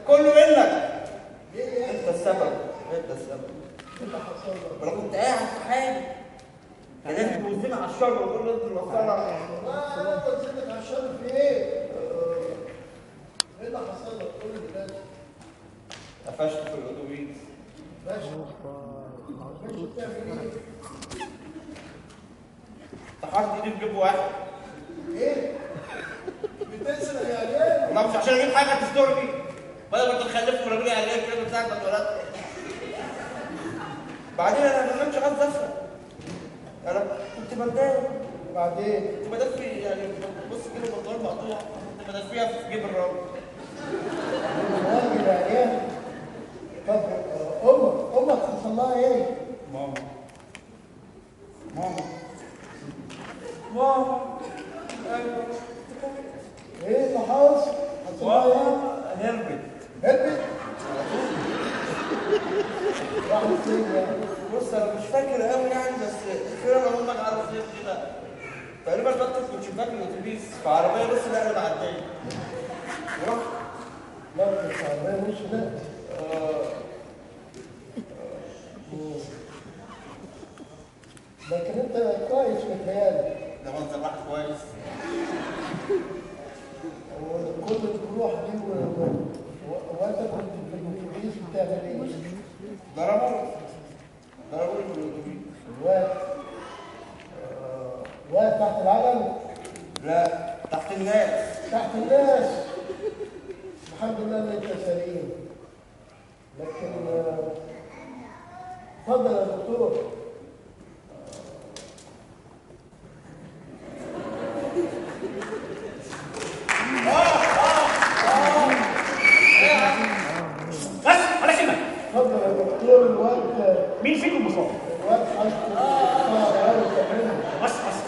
كله منك. ليه؟ انت السبب، انت السبب. ايه اللي حصل لك؟ انا كنت قاعد في حالي، كان لازم توزني على الشر وتقول لي انزل وصلنا. لا انا بوزنك على الشر في ايه؟ ايه اللي حصل لك؟ قول لي بس. قفشت في الاتوبيس. ماشي. ماشي بتعمل ايه؟ طحنت ايدي في جيب واحد. ايه؟ بتسرق يا عيال؟ والله مش عشان اجيب حاجة تسترني، بدل ما انت تخلفت ورميني عيال كده من ساعة ما اتولدت. بعدين انا ما كانش قصدي اسرق. انا كنت بتضايق. وبعدين؟ كنت بدفي يعني، بص كده البنطلون مقطوع، كنت بدفيها في جيب الراجل. الراجل يا عيال؟ طب امك حصل لها ايه؟ ماما ماما ماما ايوه. ايه اللي حصل؟ حصل لها ايه؟ هربت. هربت؟ راحت فين يعني؟ بص انا مش فاكر قوي يعني، بس فين انا امك عارف فين كده تقريبا. نطت من شباك الاتوبيس في عربية نص نقل معدية. ورحت نطت في عربية نص نقل؟ لكن انت كويس متهيألي. ده منظر واحد كويس. وكل الجروح دي وانت كنت في الاتوبيس بتعمل ايه؟ ضربوني في الاتوبيس. واقف تحت العجل؟ لا، تحت الناس. تحت الناس. الحمد لله ان انت سليم. لكن اتفضل يا دكتور. بس ولا كلمة. اتفضل يا دكتور. الواد مين فيكم مصاب؟ الواد حالته صعبة قوي. بس بس.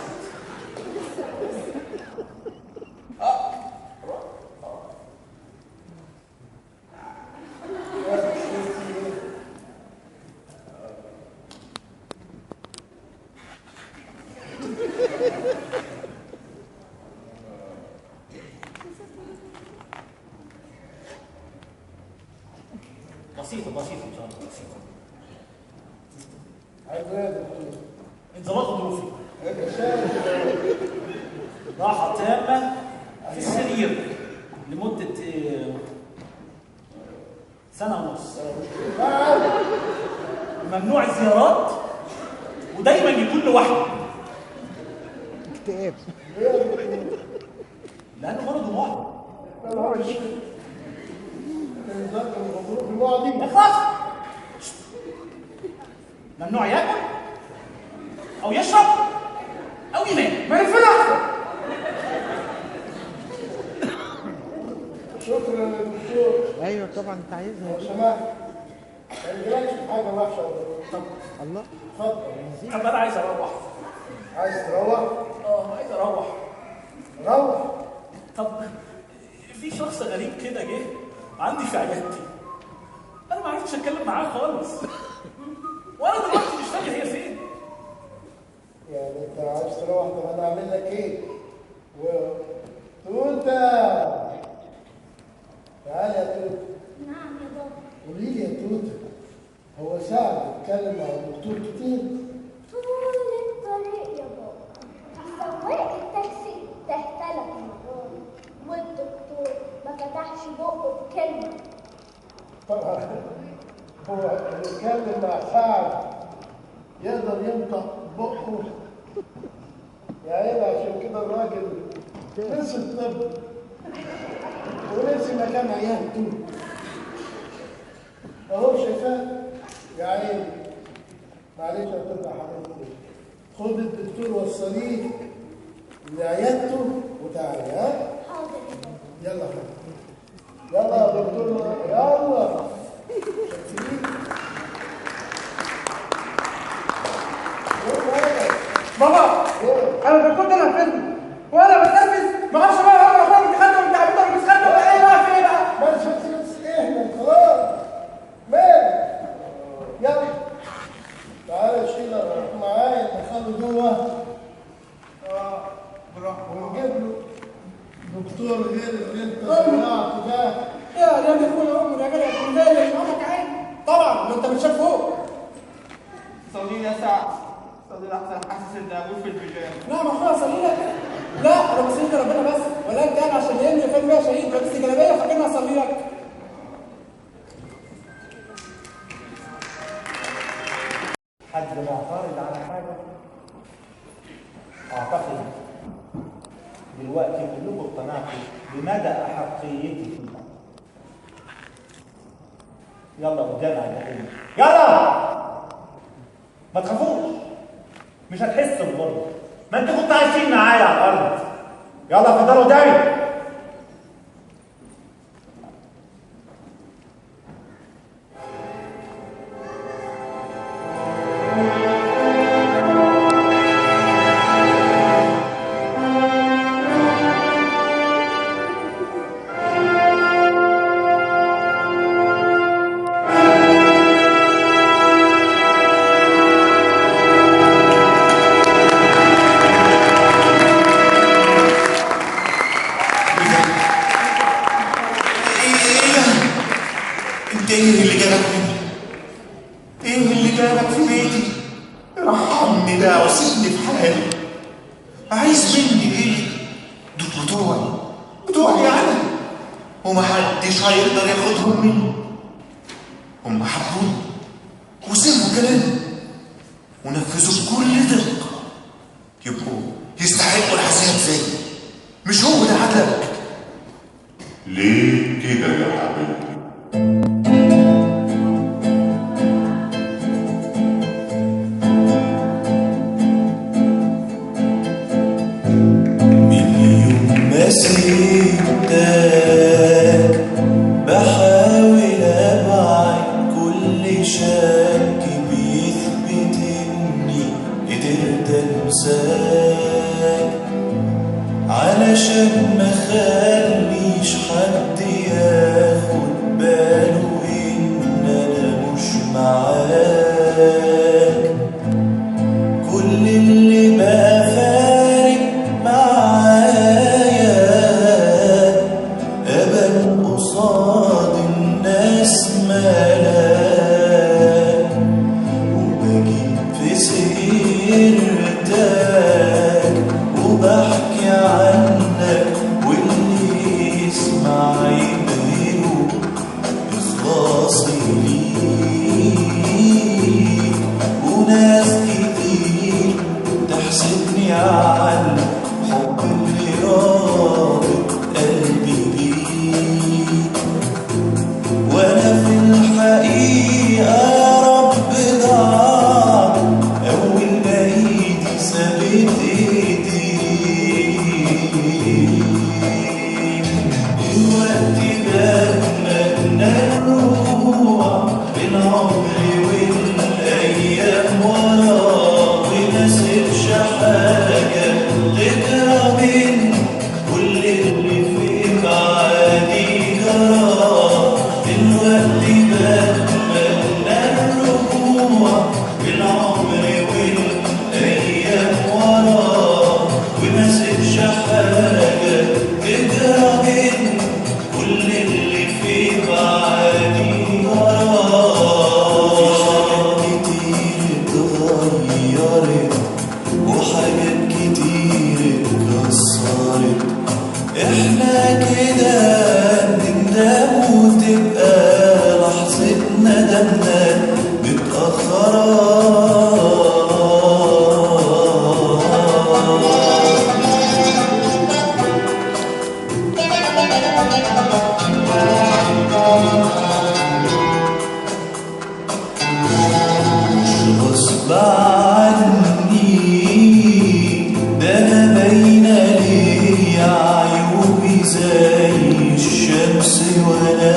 بسيطة بسيطة إن شاء الله، بسيطة. عايز إيه يا دكتور؟ انزلاق غضروفي. راحة تامة في السرير لمدة سنة ونص. ممنوع الزيارات ودايما يكون لوحده. اكتئاب. لأنه مرضه معدي. اخلص. ممنوع ياكل او يشرب او ينام. ما ينفعش. شكرا يا دكتور. ايوه طبعا انت عايزها. لو سمحت ما يجيلكش حاجة وحشة يا دكتور. الله. اتفضل. طب انا عايز اروح. عايز تروح؟ اه عايز اروح. روح. طب في شخص غريب كده جه عندي في عيادتي، انا ما عرفتش اتكلم معاه خالص، وانا دلوقتي مش فاكر هي فين. يعني انت عايز تروح؟ طب انا اعمل لك ايه؟ توتة، تعالي يا توتة. نعم يا بابا. قولي لي يا توتة، هو سعد اتكلم مع الدكتور كتير؟ طول الطريق يا بابا. سواق التاكسي ده 3 مرات، والدكتور ما فتحش بقه بكلمة. طبعا هو اللي اتكلم مع سعد يقدر ينطق بقه يا عيني. عشان كده الراجل نسي الطب ونسي مكان عيادته. اهو شايفاه يا عيني. معلش يا طب يا حبيبتي، خد الدكتور وصليه لعيادته وتعالي. ها؟ حاضر يا بابا. يلا حبيبتي، يلا يا دكتور، يلا. بابا انا الدكتور ده نرفزني، وانا بتنرفز ما اعرفش بقى. انا اخويا انت خدته وانت عبيط ولا مش خدته ولا ايه بقى؟ في ايه بقى؟ بس بس اهدى خلاص. مالك؟ يلا تعالى شيل روح معايا ندخله جوه. براحته. ونجيب له دكتور غير اللي انت طلعته ده. يا اخويا عمري. ما انت متشاف فوق. صلي يا سعد، صلي احسن، حاسس ان ابوك في البيجامه. نعم يا اخويا اصلي لك؟ لا انا بصلي لربنا بس، ولا انت انا عشان يهمني فين بيا شهيد لابس جلابية فاكرني اصلي لك. حد معترض على حاجة؟ اعتقد دلوقتي كلكم اقتنعتوا بمدى احقيتي في الامر. يلا قدام على الجحيم، يلا ما تخافوش، مش هتحسوا بغربه، ما انتوا كنتوا عايشين معايا على الارض. يلا اتفضلوا قدامي. ايه اللي جابك هنا؟ ايه اللي جابك في بيتي؟ ارحمني بقى وسيبني في حالي. عايز مني ايه؟ دول بتوعي انا، ومحدش هيقدر ياخدهم مني. هم حبوني وسمعوا كلامي ونفذوا بكل دقة، يبقوا يستحقوا العذاب زيي. مش هو ده عدلك؟ ليه كده يا حبيبي؟ سيبتك بحاول ابعد كل شك بيثبت اني قدرت انساك، علشان ما خليش حد ياخد باله ان انا مش معاك. كل اللي بقى فارق معايا أبان قصاد الناس ملاك، وبجيب في سيرتك وبحكي عنك، واللي يسمع يبهره إخلاصي ليك. وناس كتير تحسدني على الحب اللي رابط قلبي بيك، وانا في الحقيقة يا رب ضاع اول ما ايدي سابت ايديك. الوقت بتمنى الرجوع بالعمر والايام وراه، وما سيبش حاجة تجرى مني، كل اللي فيك عادي جرى. الوقت بتمنى الرجوع بالعمر والايام وراه، وما سيبش حاجة تجرى مني، كل اللي فيك عادي جرى. في حاجات كتير اتغيرت وحاجات كتير اتكسرت، احنا كده بنندم وتبقى لحظة ندمنا متأخرة. مش غصب عني ده انا باينة ليا عيوبي زي الشمس وانا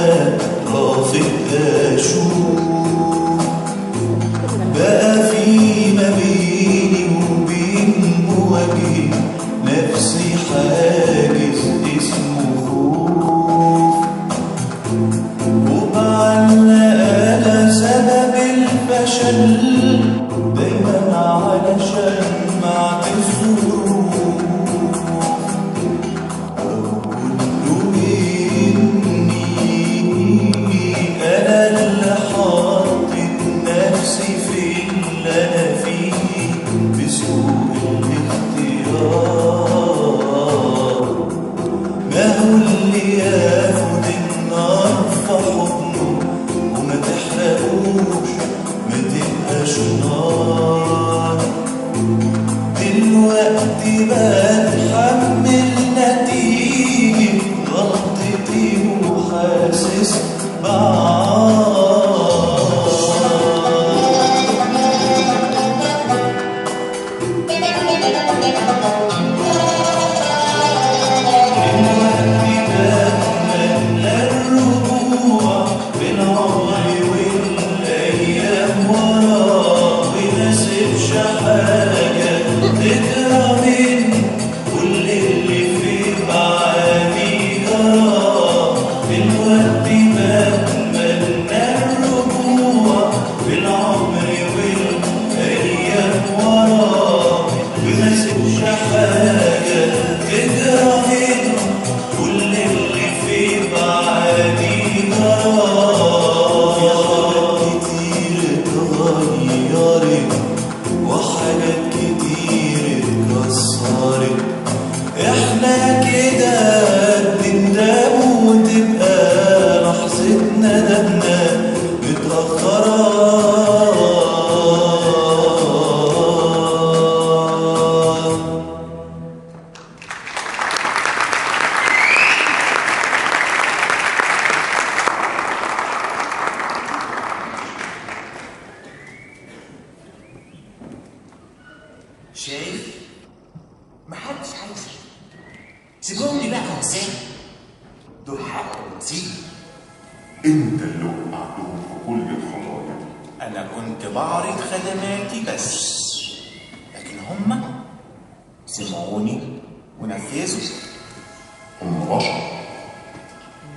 رافض اشوف، بقى في ما بيني وبين مواجهة نفسي حاجز اسمه خوف، وبعلق انا سبب الفشل دايما علشان معت الظروف. وكله مني انا اللي دلوقتي بتمنى الرجوع بالعمر والأيام وراه، وما سيبش حاجة تجرى هنا، كل اللي في بعدي جراه. في حاجات كتير اتغيرت وحاجات كتير اتكسرت، احنا كده بنندم وتبقى لحظة ندمنا متأخرة. شايف؟ محدش عايزك. سيبهم لي بقى يا حسين، دول حق ونصيب. انت اللي وقعتهم في كل الخطايا دي. انا كنت بعرض خدماتي بس، لكن هما سمعوني ونفذوا. هم بشر،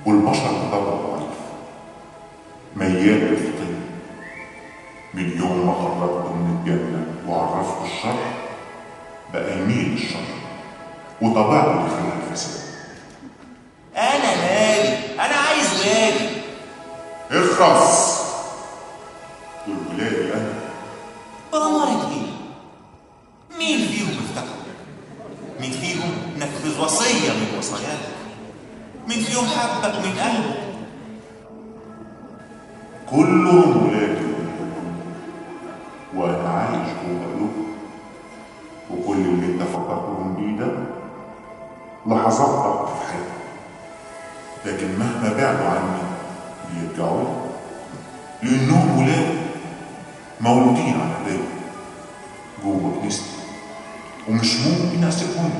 والبشر بطبعه ضعيف، ميال للخطية. من يوم ما خرجته من الجنة وعرفته الشر بقى يميل للشر، وطبيعته اللي فيها الفساد. انا مالي، انا عايز ولادي. اخرس، دول ولادي انا. بأمارة ايه؟ مين فيهم افتكر؟ مين فيهم نفذ وصية من وصاياك؟ مين فيهم حبك من قلبه؟ كلهم ولادي، وانا عايش جوه قلوبهم، وكل اللي انت فكرتهم بيه ده لحظات ضعف في حياتي، لكن مهما بعدوا عني بيرجعوا لي، لانهم ولادي مولودين على ايديا جوه كنيستي، ومش ممكن اسيبهم.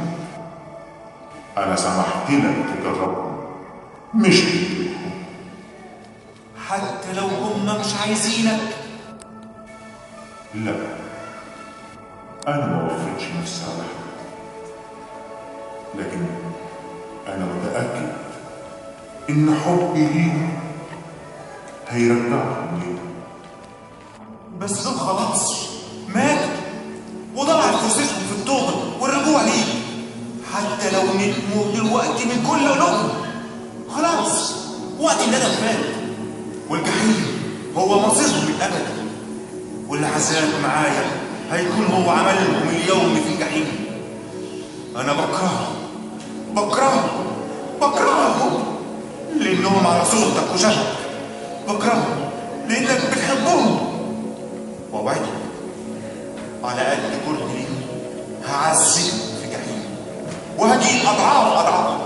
انا سمحت لك تجربهم مش تجربهم. حتى لو هم مش عايزينك. لا، أنا ما وفرتش نفسي على حد، لكن أنا متأكد إن حبي ليهم هيرجعهم ليا. بس دول خلاص ماتوا وضاعت فرصتهم في التوبة والرجوع ليك، حتى لو ندموا دلوقتي من كل قلوبهم. خلاص وقت الندم فات، والجحيم هو مصيرهم الأبدي، والعذاب معايا هيكون هو عملهم اليوم في الجحيم. أنا بكرههم بكرههم بكرههم لأنهم على صورتك وشبهك، بكرههم لأنك بتحبهم. وأوعدك على قد كرهي ليهم هعذبهم في جحيم، وهجيب أضعاف أضعاف،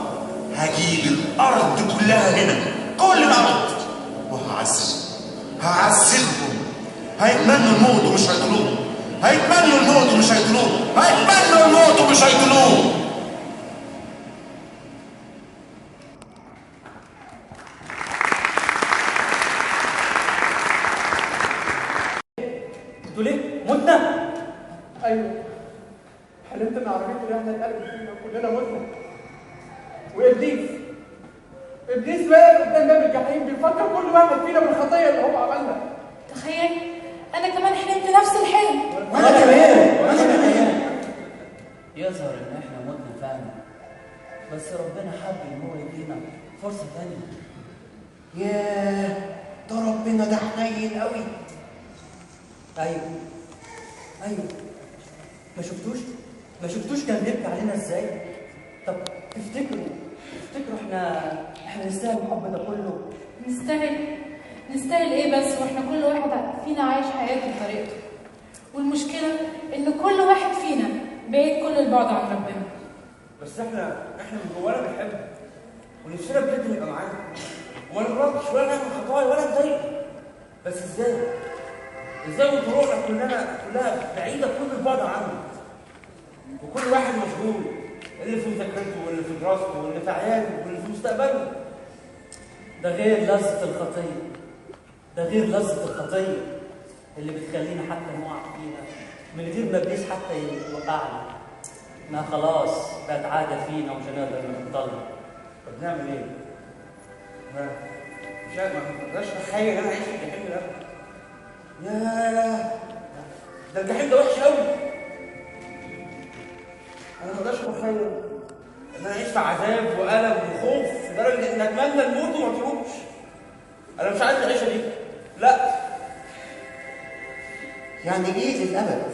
هجيب الأرض كلها هنا، كل الأرض، وهعذبهم هعذبهم. هيتمنوا الموت ومش هيطلوه، هيتمنوا الموت ومش هيطلوه، هيتمنوا الموت ومش هيطلوه. انتوا ليه؟ متنا؟ ايوه، حلمت ان عربية الرحلة اتقلبت فينا وكلنا متنا، وابليس ابليس واقف قدام باب الجحيم بيفكر كل واحد فينا بالخطيه اللي هو عملها. تخيل انا كمان حلمت نفس الحلم. وانا كمان وانا كمان. يظهر ان احنا متنا فعلا، بس ربنا حب ان هو يدينا فرصة ثانية. ياه، ده ربنا ده حنين قوي. ايوه ايوه، ما شفتوش كان بيبكي علينا ازاي؟ طب تفتكروا احنا نستاهل الحب ده كله؟ نستاهل ايه بس واحنا كل واحد فينا عايش حياته بطريقته، والمشكلة ان كل واحد فينا بعيد كل البعد عن ربنا. بس احنا من جوانا بنحبه ونفسنا بجد نبقى معاه، وما نغلطش ولا نعمل خطايا ولا نضايقه. بس ازاي؟ ازاي وطرقنا كلها بعيدة كل البعد عنه، وكل واحد مشغول، اللي في مذاكرته واللي في دراسته واللي في عياله واللي في مستقبله. ده غير لذة الخطية، ده غير لذة الخطية اللي بتخلينا حتى نقع فيها من غير ما ابليس حتى يوقعنا. ما خلاص بقت عادة فينا ومش هنقدر نبطلها. طب نعمل ايه؟ مش ما اقدرش اتخيل ان انا اعيش في الجحيم ده. ياه، ده الجحيم ده وحش قوي. انا ما اقدرش اتخيل ان انا اعيش في عذاب والم وخوف لدرجة ان اتمنى الموت وما تروحش. انا مش عايز العيشة دي، لا. يعني ايه للابد؟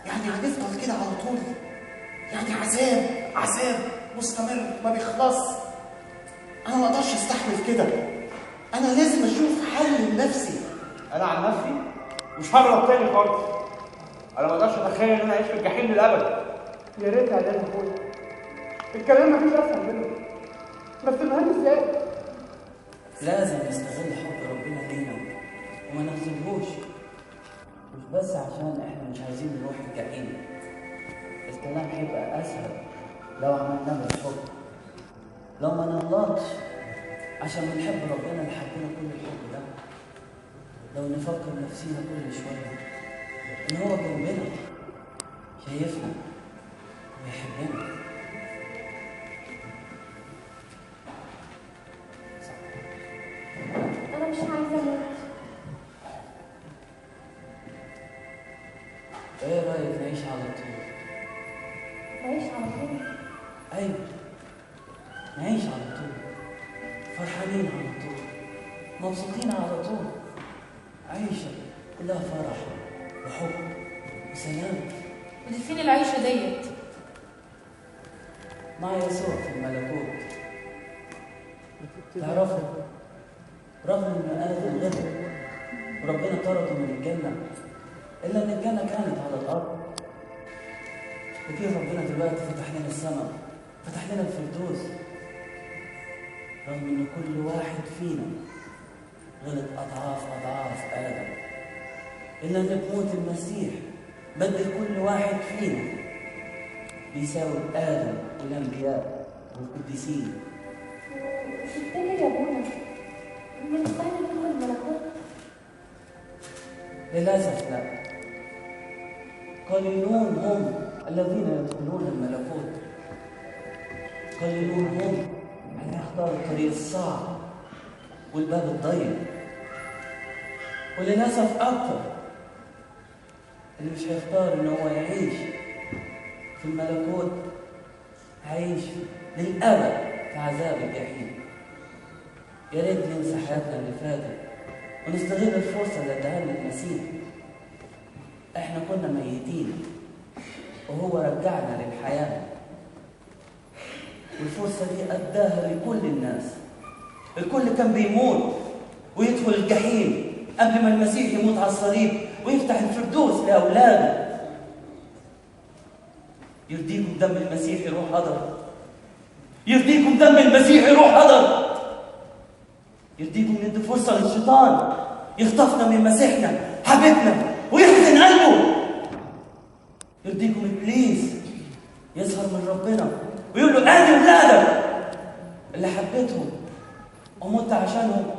يعني هنفضل كده على طول؟ يعني عذاب عذاب مستمر ما بيخلص. انا ما اقدرش استحمل كده، انا لازم اشوف حل لنفسي. انا عن نفسي مش هغلط تاني خالص. انا ما اقدرش اتخيل ان انا اعيش في الجحيم للابد. يا ريت يا عيال اخويا، الكلام مفيش اسهل منه، بس المهم ازاي؟ لازم نستغل حب ربنا لينا وما نخذلهوش، مش بس عشان احنا مش عايزين نروح الجحيم. الكلام هيبقى اسهل لو عملناه بالحب، لو ما نغلطش عشان بنحب ربنا اللي حبنا كل الحب ده، لو نفكر نفسينا كل شوية ان هو جنبنا شايفنا ويحبنا. انا مش عايزه اموت. ايه رايك نعيش على طول؟ نعيش على طول؟ ايوه، نعيش على طول، فرحانين على طول، مبسوطين على طول، عيشة كلها فرح وحب وسلام. ودي فين العيشة ديت؟ مع يسوع في الملكوت. تعرفوا رغم ان آدم غلط وربنا طرده من الجنة، إلا إن الجنة كانت على الأرض. وفي ربنا دلوقتي فتح لنا السماء، فتح لنا الفردوس، رغم إن كل واحد فينا غلط أضعاف أضعاف آدم، إلا إن بموت المسيح بدل كل واحد فينا بيساوي آدم والأنبياء والقديسين. تفتكر يا بونا من السهل ندخل الملكوت؟ للأسف لا. قليلون هم الذين يدخلون الملكوت، قليلون هم اللي يختاروا الطريق الصعب والباب الضيق، وللأسف أكثر اللي مش هيختار إن هو يعيش في الملكوت هيعيش للأبد في عذاب الجحيم. يا ريت ننسى حياتنا اللي فاتت ونستغل الفرصة اللي اداها لنا المسيح. احنا كنا ميتين وهو رجعنا للحياة، والفرصة دي اداها لكل الناس. الكل كان بيموت ويدخل الجحيم قبل ما المسيح يموت على الصليب ويفتح الفردوس لأولاده. يرضيكم دم المسيح يروح هدر؟ يرضيكم دم المسيح يروح هدر؟ يرضيكم ندي فرصة للشيطان يخطفنا من مسيحنا حبيبنا ويحزن قلبه؟ يرضيكم ابليس يسهر من ربنا ويقول له ادي ولادك اللي حبيتهم ومت عشانهم،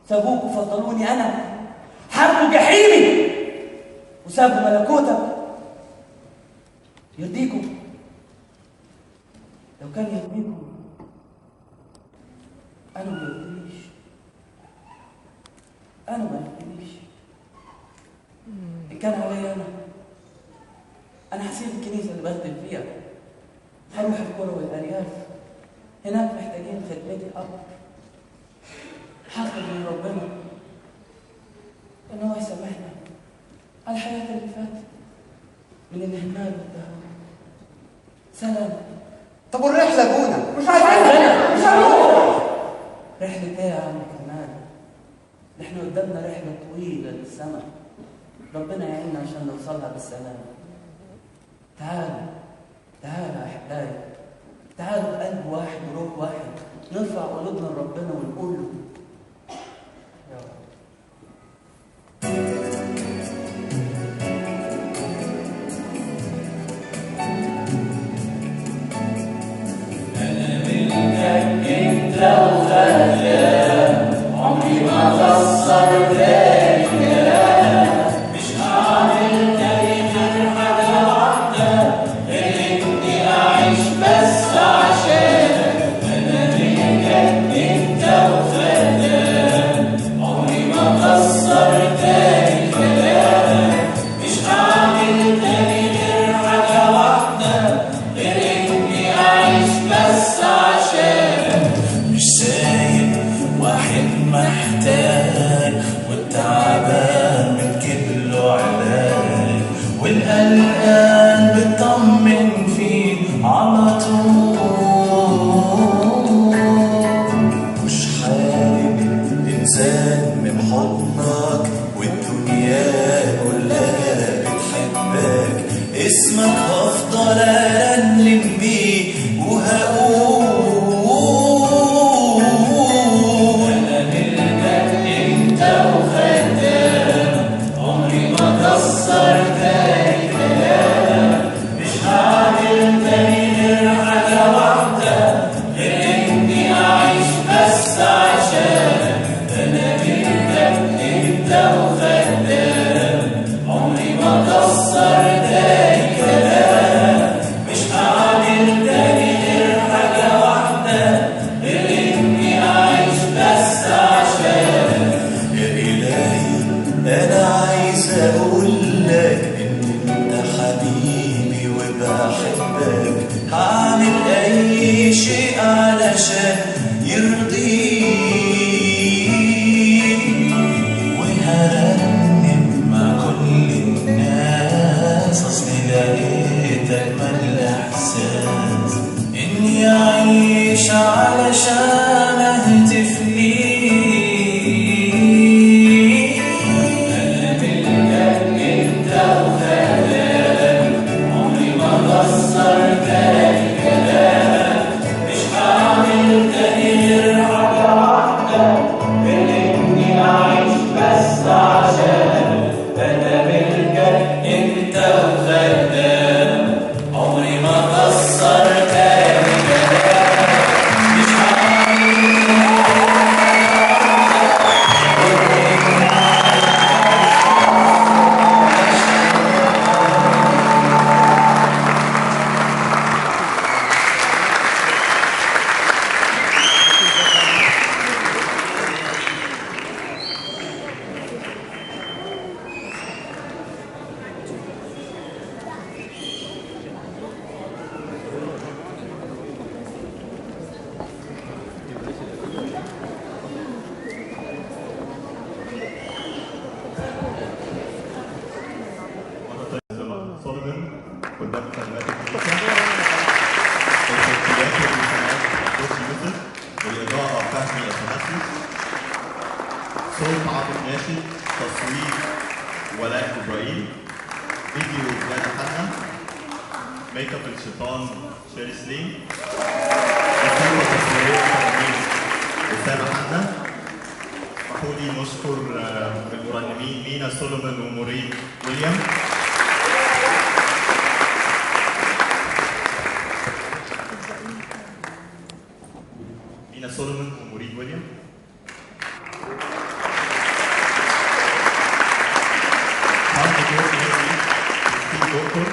سابوك وفضلوني انا، حبوا جحيمي وسابوا ملكوتك؟ يرضيكم؟ لو كان يرضيكم انا ما يرضينيش، انا ما يرضينيش. إن كان عليا أنا هسيب الكنيسة اللي بخدم فيها، هروح القرى والأرياف، هناك محتاجين خدمتي أكتر. هطلب من ربنا إن هو يسامحنا على الحياة اللي فاتت من الإهمال والتهاون. سلام. طب والرحلة يا بونا؟ مش عايزينها، مش هنروح. رحلة إيه يا عم كمال؟ ده إحنا قدامنا رحلة طويلة للسما، ربنا يعيننا عشان نوصلها بالسلامة. تعالوا تعالوا يا أحبائي، تعالوا بقلب واحد وروح واحد نرفع قلوبنا لربنا ونقول له يا رب. أنا ملكك أنت وخدام، عمري ما خسر تاني كلام، مش هعمل تاني غير حاجة واحدة، غير إني أعيش بس عشانك. أنا ملكك أنت. المحتاج، والتعبان بتجيب له علاج، والقلقان بتطمن فيه على طول. مش حابب إنسان من حضنك، والدنيا كلها بتحبك، اسمك هفضل أرنم بيه وهقول أنا ملكك أنت وخدام، عمري ما كسر تاني كلام، مش هعمل تاني غير حاجة واحدة، غير إني أعيش بس عشانك. أنا ملكك أنت وخدام، عمري ما كسر تاني كلام، مش هعمل تاني غير حاجة واحدة، غير إني أعيش بس عشانك. يا إلهي أنا عايز أقولك إن أنت حبيبي وبحبك، هعمل أي شيء علشان يرضيك، وهرنم مع كل الناس، أصلي لقيت أجمل إحساس إني أعيش علشان أهتف ليك. أنا ملكك أنت وخدام، عمري ما كسر تاني كلام، مش هعمل تاني غير حاجة واحدة، غير إني أعيش بس عشانك. أنا ملكك أنت وخدام، عمري ما كسر تاني كلام، مش هعمل سوليفان قدام خدمات الكنيسة، التسجيلات والمساعد جورج يوسف، والإضاءة فهمي أثناسيوس، صوت عاطف ناشد، تصوير ولاء إبراهيم، فيديو جانا حنا، make up الشيطان شيري سليم، موسيقى تصويرية ترانيم أسامة حنا. اسمحوا لي نشكر المرنمين مينا سولومون ومورين ويليام. مينا سولومون ومورين ويليام. دكتور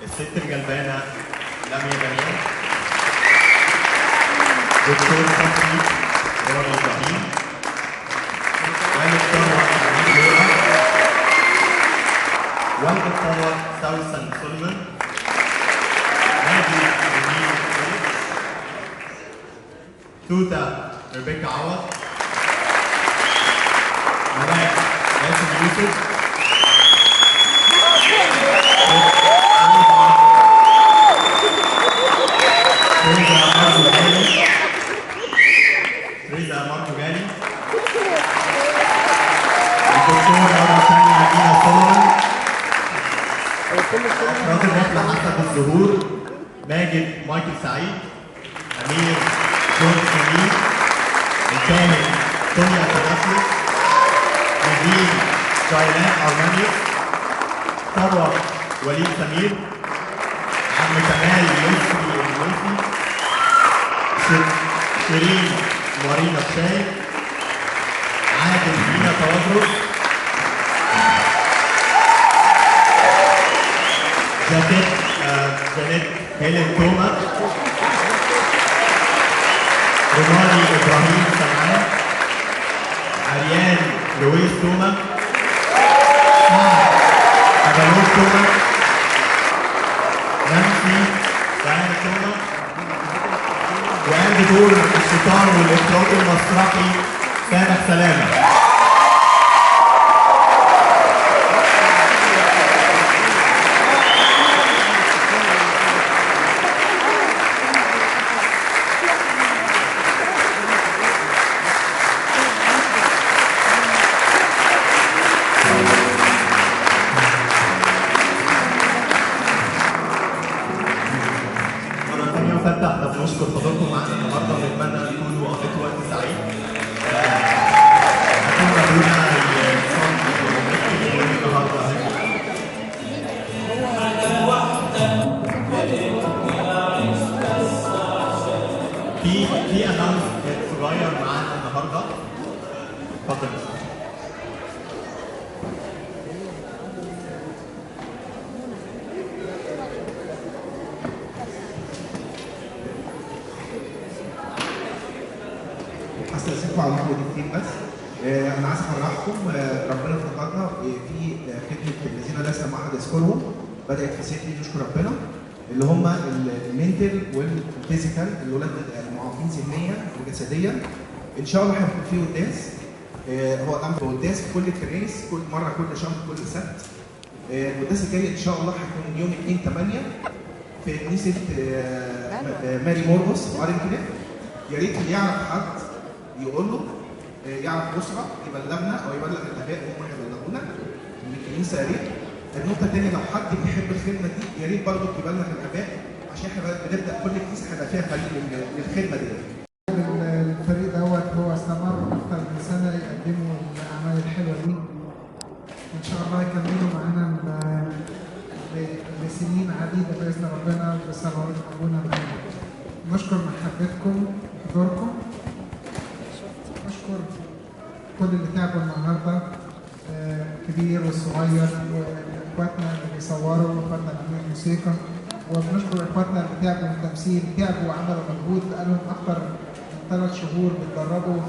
الست الجلبانة لميا جميل، دكتور فخري رامي إبراهيم، والد ثروة أمين لورا، والد ثروة سوسن سوليفان، نادي أمين فيليكس، توتا ريبيكا عوض، ملاك باسم يوسف، رضا ماركو جالي، الدكتور مرة ثانية مينا سولومون، أفراد الرحلة حسب الظهور ماجد مايكل سعيد، أمير جون سمير، الكاهن تونيا أثناسيوس، نادين جايلان أرمانيوس، ثروة وليد سمير، عم كمال يسري الويسي، شيرين مارينا الشاي، عادل مينا توادرس، جاكيت جانيت هيلين توما، روماني إبراهيم سمعان، عريان لويس توما، أبالوس توما، نانسي ديانا توما، وقام بدور الشيطان والإخراج المسرحي سامح سلامه. احنا بنشكر حضوركم معانا النهارده ونتمنى ان تكونوا قضيتوا وقت سعيد. اتمنى ابونا يصلي ويكتب النهارده. في اناونس صغير معانا النهارده. اتفضل. هستأذنكم على دقيقتين بس. انا عايز افرحكم، ربنا افتقدنا في خدمة الذين ليس مع احد يذكرهم، بدات في سيدني، نشكر ربنا، اللي هم ال mental وال physical، الولاد المعاقين ذهنيا وجسديا. ان شاء الله هيكون في قداس، هو الامر قداس في كل الكنايس، كل مرة، كل شهر، كل سبت. القداس الجاي ان شاء الله هيكون يوم 2/8 في كنيسة ماري مورغوس في ارنكليف. يا ريت اللي يعرف حد يقول له، يعرف اسره يبلغنا او يبلغ الاباء وهم يبلغونا من الكنيسة. يا ريت. النقطة الثانية، لو حد بيحب الخدمة دي يا ريت برضه يبلغ الاباء، عشان احنا بنبدا كل كنيسة هيبقى فيها فريق للخدمة دي. الفريق دوت هو استمر اكثر من سنة يقدموا الاعمال الحلوة دي، وان شاء الله يكملوا معانا لسنين عديدة باذن ربنا بصلوات ابونا معانا. نشكر محبتكم وحضوركم، نشكر كل اللي تعبوا النهارده، الكبير والصغير، واخواتنا اللي بيصوروا، واخواتنا اللي عاملين موسيقى، وبنشكر اخواتنا اللي تعبوا في التمثيل، تعبوا وعملوا مجهود، بقالهم اكتر من 3 شهور بيتدربوا،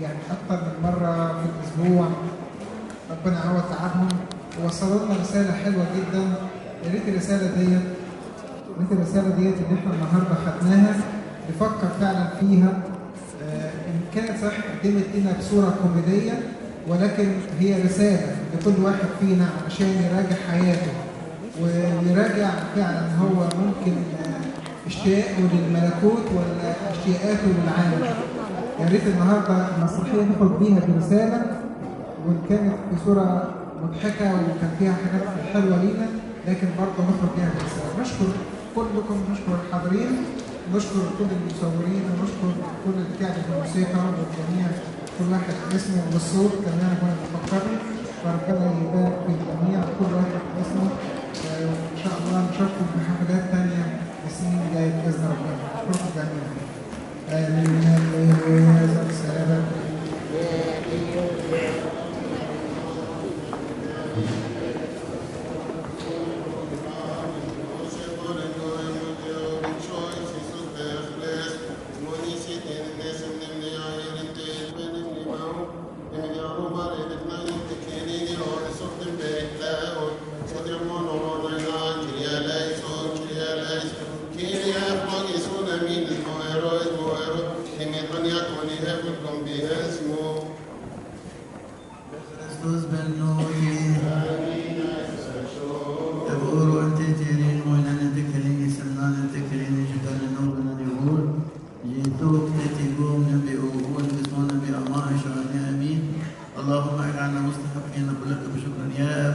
يعني اكتر من مرة في الاسبوع. ربنا يعوض تعبهم ووصلوا لنا رسالة حلوة جدا. يا ريت الرسالة ديت، اللي احنا النهارده خدناها نفكر فعلا فيها. إن كانت صح قدمت لنا بصورة كوميدية، ولكن هي رسالة لكل واحد فينا علشان يراجع حياته ويراجع فعلا هو ممكن اشتياقه للملكوت ولا اشتياقاته للعالم. يا ريت النهارده المسرحية نخرج بيها برسالة، وإن كانت بصورة مضحكة وكان فيها حاجات حلوة لينا، لكن برضه نخرج بيها برسالة. نشكر كلكم، نشكر الحاضرين، نشكر كل المصورين، ونشكر كل اللي تعبوا في الموسيقى والجميع، كل واحد اسمه والصوت كمان وانا بفكرني. فربنا يبارك في الجميع، كل واحد اسمه، وان شاء الله نشوفكم في حفلات ثانية السنين الجاية باذن ربنا. اشكركم جميعا. امين. السلام. اللهم اجعلنا مستحقين لك بشكرا يا